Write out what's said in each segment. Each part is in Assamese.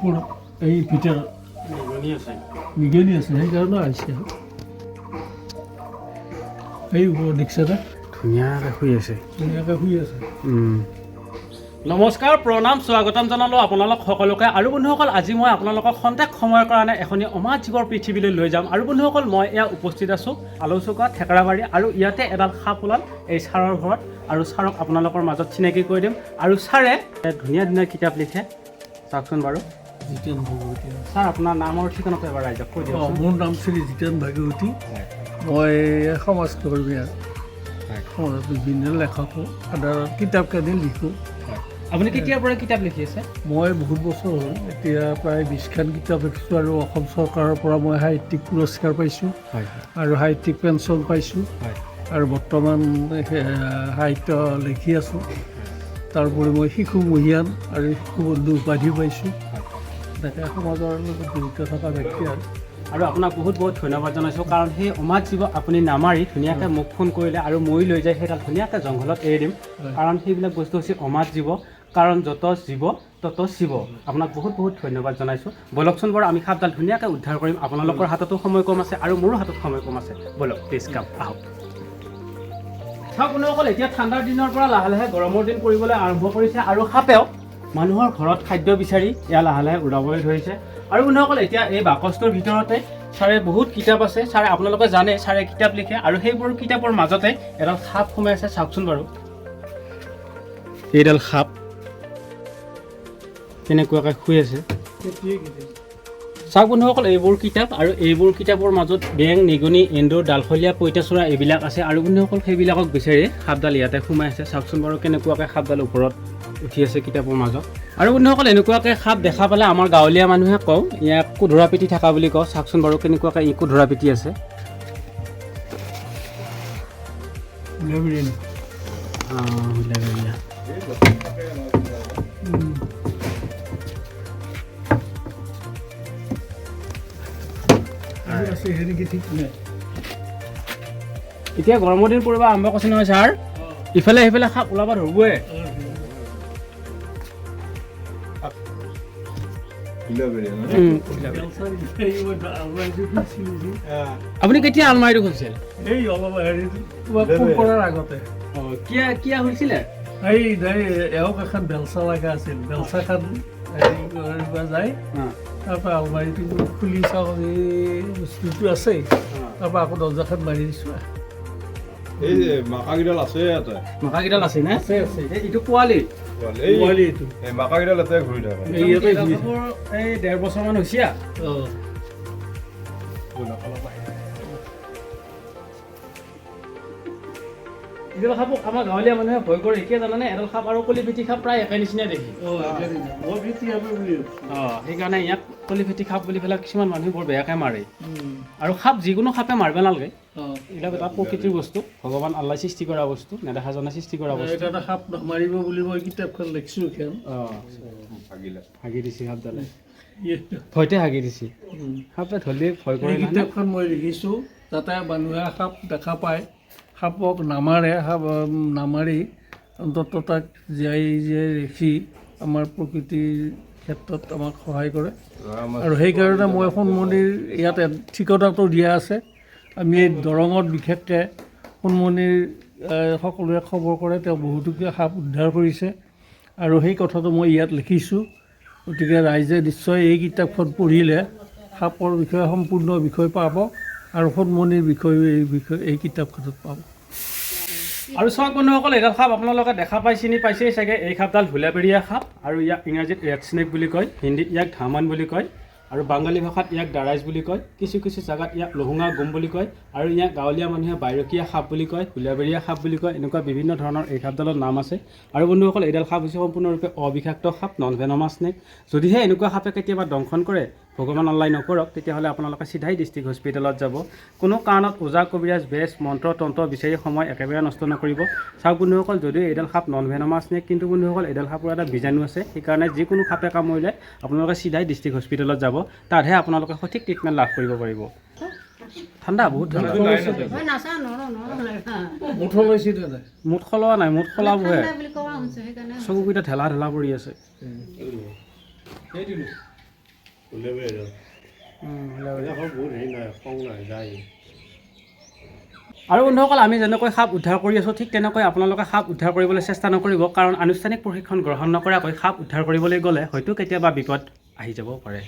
ওপৰত এই ভিতৰত নিগনি আছে। নিগনি আছে, সেইকাৰণে আহিছে। এই ওপৰত দেখিছে। ধুনীয়াকৈ শুই আছে। ধুনীয়াকৈ শুই আছে। নমস্কাৰ, প্ৰণাম, স্বাগতম জনালোঁ আপোনালোক সকলোকে। আৰু বন্ধুসকল, আজি মই আপোনালোকক খন্তেক সময়ৰ কাৰণে এখনি অমাত জীৱৰ পৃথিৱীলৈ লৈ যাম। আৰু বন্ধুসকল, মই এয়া উপস্থিত আছোঁ আলৌচুকা থেকেৰাবাৰী আৰু ইয়াতে এডাল সাপ ওলাল এই ছাৰৰ ঘৰত। আৰু ছাৰক আপোনালোকৰ মাজত চিনাকি কৰি দিম। আৰু ছাৰে ধুনীয়া ধুনীয়া কিতাপ লিখে, চাওকচোন বাৰু। জিতেন ভাগৱতী। ছাৰ, আপোনাৰ নাম আৰু ঠিকনাটো এবাৰ ৰাইজক কৈ দিয়কচোন। মোৰ নাম শ্ৰী জিতেন ভাগৱতী। মই সমাজকৰ্মী আৰু সমাজত বিভিন্ন লেখকো, সাধাৰণ কিতাপ কানি লিখোঁ। আপুনি কেতিয়াৰ পৰা কিতাপ লিখি আছে? মই বহুত বছৰ হ'ল, এতিয়া প্ৰায় 20খন কিতাপ লিখিছোঁ। আৰু অসম চৰকাৰৰ পৰা মই সাহিত্যিক পুৰস্কাৰ পাইছোঁ আৰু সাহিত্যিক পেঞ্চন পাইছোঁ। আৰু বৰ্তমান সাহিত্য লিখি আছোঁ। তাৰোপৰি মই শিশু মহিয়ান আৰু শিশু বন্ধু উপাধি পাইছোঁ। এনেকৈ সমাজৰ লগত জড়িত থকা ব্যক্তি আৰু। আৰু আপোনাক বহুত বহুত ধন্যবাদ জনাইছোঁ, কাৰণ সেই অমাত জীৱ আপুনি নামাৰি ধুনীয়াকৈ মোক ফোন কৰিলে আৰু ময়ো লৈ যাই সেইডাল ধুনীয়াকৈ জংঘলত এৰি দিম। কাৰণ সেইবিলাক বস্তু হৈছে অমাত জীৱ, কাৰণ য'ত জীৱ তত শিৱ। আপোনাক বহুত বহুত ধন্যবাদ জনাইছোঁ। ব'লকচোন বাৰু, আমি সাপডাল ধুনীয়াকৈ উদ্ধাৰ কৰিম। আপোনালোকৰ হাততো সময় কম আছে আৰু মোৰো হাতত সময় কম আছে। ব'লক, প্লিজ কাম, আহক। চাওক বন্ধুসকল, এতিয়া ঠাণ্ডাৰ দিনৰ পৰা লাহে লাহে গৰমৰ দিন পৰিবলৈ আৰম্ভ কৰিছে আৰু সাপেও মানুহৰ ঘৰত খাদ্য বিচাৰি এয়া লাহে লাহে উৰাবলৈ ধৰিছে। আৰু বন্ধুসকল, এতিয়া এই বাকচটোৰ ভিতৰতে ছাৰে বহুত কিতাপ আছে। ছাৰে, আপোনালোকে জানে, ছাৰে কিতাপ লিখে আৰু সেইবোৰ কিতাপৰ মাজতে এডাল সাপ সোমাই আছে। চাওকচোন বাৰু, এইডাল সাপ কেনেকুৱাকৈ শুই আছে। চাওক বন্ধুসকল, এইবোৰ কিতাপ আৰু এইবোৰ কিতাপৰ মাজত বেং, নিগনি, এন্দুৰ, ডালশলীয়া, পঁইতাচোৰা এইবিলাক আছে। আৰু বন্ধুসকল, সেইবিলাকক বিচাৰি সাপডাল ইয়াতে সোমাই আছে। চাওকচোন বাৰু, কেনেকুৱাকৈ সাপডাল ওপৰত উঠি আছে কিতাপৰ মাজত। আৰু বন্ধুসকল, এনেকুৱাকৈ সাপ দেখা পালে আমাৰ গাঁৱলীয়া মানুহে কওঁ, ইয়াক কোধৰা পিটি থকা বুলি কওঁ। চাওকচোন বাৰু, কেনেকুৱাকৈ ই কোধৰা পিটি আছে। ওলাবি। অঁ, হুইলাবেৰিয়া। আছে সেনেকৈ ঠিক নাই। এতিয়া গৰমৰ দিন পৰিব আৰম্ভ কৰিছে নহয় ছাৰ, ইফালে সিফালে সাপ ওলাব ধৰিবই। আপুনি কেতিয়া আলমাৰিটো খুলিছিল? এই অলপ হেৰি, তোমাক ফোন কৰাৰ আগতে। অঁ, কিয় কিয় খুলিছিলে? এই এই এওঁক এখন বেলচা লগা আছিল, বেলচাখন হেৰি কৰিব যায়, তাৰপৰা আলমাৰিটো খুলি চাওঁ, এই বস্তুটো আছে। তাৰপৰা আকৌ দৰ্জাখন মাৰি দিছোঁ। এই যে মাকাকেইডাল আছে ইয়াতে। মাকাকেইডাল আছে নে? আছে, আছে। এই এইটো পোৱালি। এই পোৱালি এইটো। এই মাকাকেইডাল ইয়াতে ঘূৰি থাকে। এই ইয়াতে ঘূৰি থাকে। এই 1.5 বছৰমান হৈছে। অঁ। এইডাল সাপক আমাৰ গাঁৱলীয়া মানুহে ভয় কৰে কিয় জানানে? এডাল সাপ আৰু কলিফেটি সাপ প্ৰায় একে নিচিনাই দেখি। অঁ, মই ফেটি সাপে বুলি ভাবিছোঁ। অঁ, সেইকাৰণে ইয়াক কলিফেটি সাপ বুলি পেলাই কিছুমান মানুহে বৰ বেয়াকৈ মাৰে। আৰু সাপ, যিকোনো সাপে মাৰিব নালাগে। এইবিলাক এটা প্ৰকৃতিৰ বস্তু, ভগৱান আল্লাই সৃষ্টি কৰা বস্তু, নেদেখাজনে সৃষ্টি কৰা বস্তু। সেইকাৰণে সাপ নামাৰিব বুলি মই কিতাপখন লিখিছোঁ এখন। অঁ। ভাগিলে। হাগি দিছে সাপডালে, ভয়তে হাগি দিছে। সাপে ধৰিলে ভয় কৰে এই নহয়। কিতাপখন মই লিখিছোঁ যাতে মানুহে সাপ দেখা পায়, সাপক নামাৰে, সাপ নামাৰি অন্ততঃ তাক জীয়াই জীয়াই ৰাখি আমাৰ প্ৰকৃতিৰ ক্ষেত্ৰত আমাক সহায় কৰে। আৰু সেইকাৰণে মই সোণমণিৰ ইয়াত ঠিকনাটো দিয়া আছে। আমি এই দৰঙত বিশেষকৈ সোণমণিৰ সকলোৱে খবৰ কৰে, তেওঁ বহুতোকে সাপ উদ্ধাৰ কৰিছে আৰু সেই কথাটো মই ইয়াত লিখিছোঁ। গতিকে ৰাইজে নিশ্চয় এই কিতাপখন পঢ়িলে সাপৰ বিষয়ে সম্পূৰ্ণ বিষয় পাব আৰু সোণমণিৰ বিষয়ে এই বিষয়ে এই কিতাপখনত পাব। আৰু চাওক বন্ধুসকল, এইডাল সাপ আপোনালোকে দেখা পাই চিনি পাইছেই চাগে। এই সাপডাল হুলাবেৰীয়া সাপ আৰু ইয়াক ইংৰাজীত ৰেড স্নেক বুলি কয়, হিন্দীত ইয়াক ধামান বুলি কয় আৰু বাঙালী ভাষাত ইয়াক দাৰাইজ বুলি কয়, কিছু কিছু জেগাত ইয়াক লহুঙা গোম বুলি কয় আৰু ইয়াক গাঁৱলীয়া মানুহে বাইৰকীয়া সাপ বুলি কয়, হুলাবেৰীয়া সাপ বুলি কয়। এনেকুৱা বিভিন্ন ধৰণৰ এই সাপডালৰ নাম আছে। আৰু বন্ধুসকল, এইডাল সাপ হৈছে সম্পূৰ্ণৰূপে অবিষাক্ত সাপ, নন ভেনমাছ স্নেক। যদিহে এনেকুৱা সাপে কেতিয়াবা দংশন কৰে, ভগৱান আল্লাই নকৰক, তেতিয়াহ'লে আপোনালোকে চিধাই ডিষ্ট্ৰিক্ট হস্পিটেলত যাব। কোনো কাৰণত ওজা কবিৰাজ, বেজ, মন্ত্ৰ তন্ত্ৰ বিচাৰি সময় একেবাৰে নষ্ট নকৰিব। চাওক বন্ধুসকল, যদিও এইডাল সাপ নন ভেনমাছ স্নেক, কিন্তু বন্ধুসকল, এইডাল সাপৰ এটা বীজাণু আছে। সেইকাৰণে যিকোনো সাপে কামুৰিলে আপোনালোকে চিধাই ডিষ্ট্ৰিক্ট হস্পিটেলত যাব, তাতহে আপোনালোকে সঠিক ট্ৰিটমেণ্ট লাভ কৰিব পাৰিব। ঠাণ্ডা, বহুত ঠাণ্ডা। মুঠ লৈছে দাদা। মুঠ সলোৱা নাই, মুঠ সলাবহে। বুলি কোৱা শুনছো সেইকাৰণে। চকুকেইটা ঢেলা ঢেলা পৰি আছে। সেইটোনো। আৰু বন্ধুসকল, আমি যেনেকৈ সাপ উদ্ধাৰ কৰি আছোঁ, ঠিক তেনেকৈ আপোনালোকে সাপ উদ্ধাৰ কৰিবলৈ চেষ্টা নকৰিব, কাৰণ আনুষ্ঠানিক প্ৰশিক্ষণ গ্ৰহণ নকৰাকৈ সাপ উদ্ধাৰ কৰিবলৈ গ'লে হয়তো কেতিয়াবা বিপদ আহি যাব পাৰে।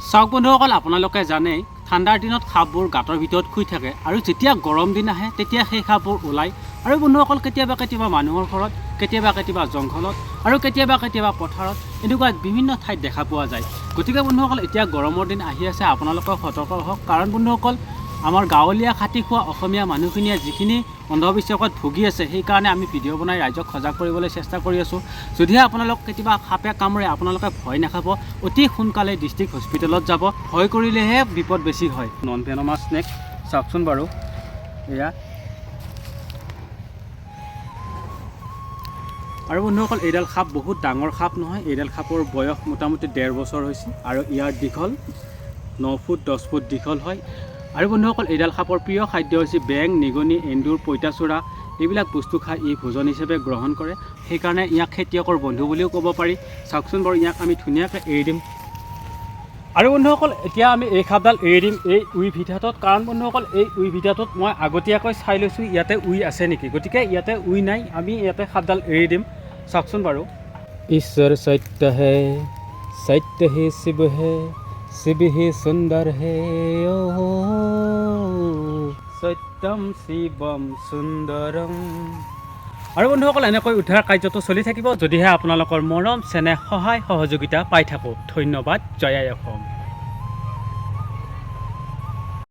চাওক বন্ধুসকল, আপোনালোকে জানেই ঠাণ্ডাৰ দিনত সাপবোৰ গাঁতৰ ভিতৰত শুই থাকে আৰু যেতিয়া গৰম দিন আহে তেতিয়া সেই সাপবোৰ ওলায়। আৰু বন্ধুসকল, কেতিয়াবা কেতিয়াবা মানুহৰ ঘৰত, কেতিয়াবা কেতিয়াবা জংঘলত আৰু কেতিয়াবা কেতিয়াবা পথাৰত, এনেকুৱা বিভিন্ন ঠাইত দেখা পোৱা যায়। গতিকে বন্ধুসকল, এতিয়া গৰমৰ দিন আহি আছে, আপোনালোকে সতৰ্ক হওক। কাৰণ বন্ধুসকল, আমাৰ গাঁৱলীয়া খাটি খোৱা অসমীয়া মানুহখিনিয়ে যিখিনি অন্ধবিশ্বাসত ভুগি আছে, সেইকাৰণে আমি ভিডিঅ' বনাই ৰাইজক সজাগ কৰিবলৈ চেষ্টা কৰি আছোঁ। যদিহে আপোনালোক কেতিয়াবা সাপে কামোৰে, আপোনালোকে ভয় নাখাব, অতি সোনকালে ডিষ্ট্ৰিক্ট হস্পিটেলত যাব। ভয় কৰিলেহে বিপদ বেছি হয়। নন ভেনমাছ স্নেক, চাওকচোন বাৰু এয়া। আৰু বন্ধুসকল, এইডাল সাপ বহুত ডাঙৰ সাপ নহয়। এইডাল সাপৰ বয়স মোটামুটি 1.5 বছৰ হৈছে আৰু ইয়াৰ দীঘল 9 ফুট 10 ফুট দীঘল হয়। আৰু বন্ধুসকল, এইডাল সাপৰ প্ৰিয় খাদ্য হৈছে বেং, নিগনি, এন্দুৰ, পঁইতাচোৰা, এইবিলাক বস্তু খাই ই ভোজন হিচাপে গ্ৰহণ কৰে। সেইকাৰণে ইয়াক খেতিয়কৰ বন্ধু বুলিও ক'ব পাৰি। চাওকচোন বাৰু, ইয়াক আমি ধুনীয়াকৈ এৰি দিম। আৰু বন্ধুসকল, এতিয়া আমি এই সাপডাল এৰি দিম এই উই ভিঠাটোত। কাৰণ বন্ধুসকল, এই উই ভিঠাটোত মই আগতীয়াকৈ চাই লৈছোঁ ইয়াতে উই আছে নেকি, গতিকে ইয়াতে উই নাই, আমি ইয়াতে সাপডাল এৰি দিম। চাওকচোন বাৰু। ঈশ্বৰ সত্য হে, সত্য হে শিৱ হে, শিৱ হে সুন্দৰ হে, সত্যম শিৱম সুন্দৰম। আৰু বন্ধুসকল, এনেকৈ উদ্ধাৰ কাৰ্যটো চলি থাকিব যদিহে আপোনালোকৰ মৰম, চেনেহ, সহায়, সহযোগিতা পাই থাকোঁ। ধন্যবাদ। জয় আই অসম।